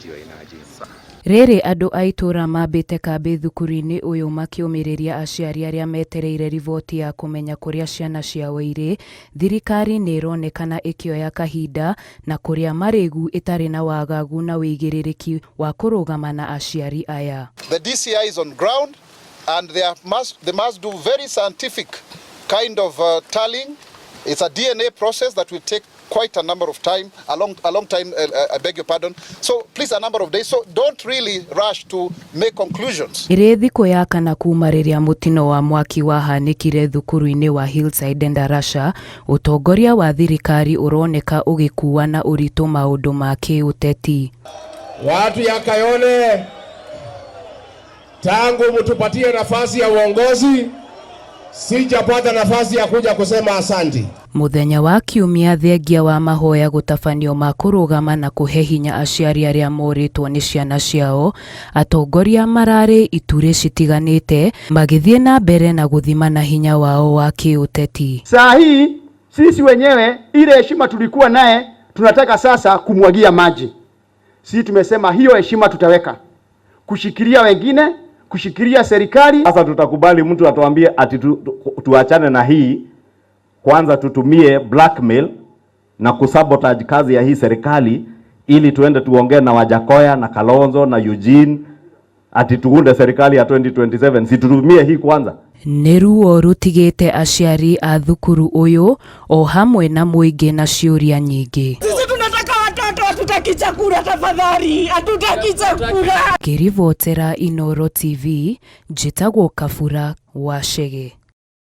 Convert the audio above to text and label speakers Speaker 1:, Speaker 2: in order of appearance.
Speaker 1: Geoenergy.
Speaker 2: Rĩrĩ andũ a itũra mambĩte kambĩ thukuru-inĩ ũyũ makĩũmĩrĩria aciari arĩa metereire riboti ya kũmenya kũrĩa ciana ciao irĩ, thirikari nĩ ĩronekana ĩkĩoya kahinda na kũrĩa marĩgu ĩtarĩ na wagagu na ũigĩrĩrĩki wa kũrũgama na aciari aya.
Speaker 3: The DCI is on ground and they, are must, they must do very scientific kind of tallying. It's a DNA process that will take quite a number of time, a long time, I beg your pardon. So please, a number of days. So don't really rush to make conclusions.
Speaker 2: Ĩrĩ thikũ ya kana kuma rĩrĩa mũtino wa mwaki wahanĩkire thukuru-inĩ wa Hillside Endarasha, ũtongoria wa thirikari ũroneka ũgĩkua na ũritũ maũndũ ma kĩũteti.
Speaker 4: Watu ya Kayole, tangu mtupatie nafasi ya uongozi, sijapata nafasi ya kuja kusema asanti.
Speaker 2: Mũthenya wa Kiumia thengia wa mahoya gũtabanio ma kũrũgama na kũhe hinya aciari arĩa morĩtwo nĩ ciana ciao, atongoria mararĩ ituri citiganĩte magĩthiĩ na mbere na gũthimana hinya wao wa kĩũteti.
Speaker 5: Saa hii sisi wenyewe ile heshima tulikuwa naye tunataka sasa kumwagia maji. Sisi tumesema hiyo heshima tutaweka kushikilia wengine, kushikilia serikali.
Speaker 6: Sasa tutakubali mtu atuambie ati tuachane na hii kwanza, tutumie blackmail na kusabotage kazi ya hii serikali ili tuende tuongee na Wajackoyah na Kalonzo na Eugene ati tuunde serikali ya 2027. Si tutumie hii kwanza.
Speaker 2: Nĩ ruo rũtigĩte aciari a thukuru ũyũ o hamwe na mũingĩ na ciũria nyingĩ.
Speaker 7: Sisi tunataka watoto, hatutaki chakula tafadhali, hatutaki chakula.
Speaker 2: Ngĩribotera Inooro TV, njĩtagwo Kabura wa Chege.